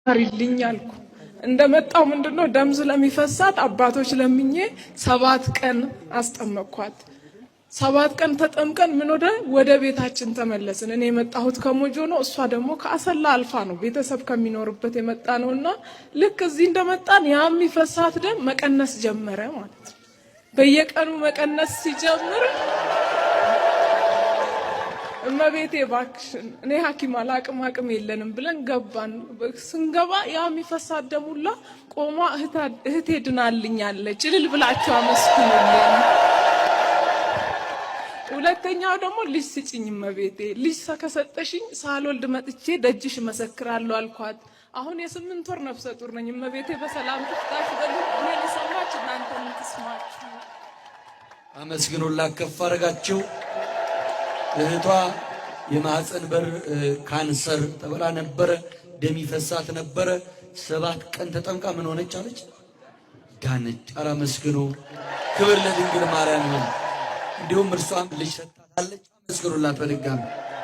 ማሪልኝ አልኩ። እንደመጣው ምንድነው ደም ስለሚፈሳት አባቶች ለምኜ 7 ቀን አስጠመቅኳት። 7 ቀን ተጠምቀን ምን ወደ ቤታችን ተመለስን። እኔ የመጣሁት ከሞጆ ነው፣ እሷ ደግሞ ከአሰላ አልፋ ነው ቤተሰብ ከሚኖርበት የመጣ ነው። እና ልክ እዚህ እንደመጣን ያ የሚፈሳት ደም መቀነስ ጀመረ ማለት ነው። በየቀኑ መቀነስ ሲጀምር እመቤቴ እባክሽን እኔ ሐኪም አላቅም አቅም የለንም ብለን ገባን። ስንገባ ያ የሚፈሳት ደም ሁላ ቆሟ እህቴ ድናልኛለች፣ እልል ብላችሁ አመስግኑልኝ። ሁለተኛው ደግሞ ልጅ ስጭኝ እመቤቴ፣ ልጅ ከሰጠሽኝ ሳልወልድ መጥቼ ደጅሽ እመሰክራለሁ አልኳት። አሁን የ8 ወር ነፍሰ ጡር ነኝ። እመቤቴ በሰላም ትፍታሽ። በሉ እኔ ልሰማች እናንተ ትስማችሁ። አመስግኑላት፣ ከፍ አድርጋችሁ። እህቷ የማህፀን በር ካንሰር ተብላ ነበረ። ደም ይፈሳት ነበረ። 7 ቀን ተጠምቃ ምን ሆነች አለች? ዳነች። ኧረ አመስግኑ። ክብር ለድንግል ማርያም ይሁን። እንዲሁም እርሷም ልጅ ሰጥታታለች። አመስግኑላት በድጋሚ።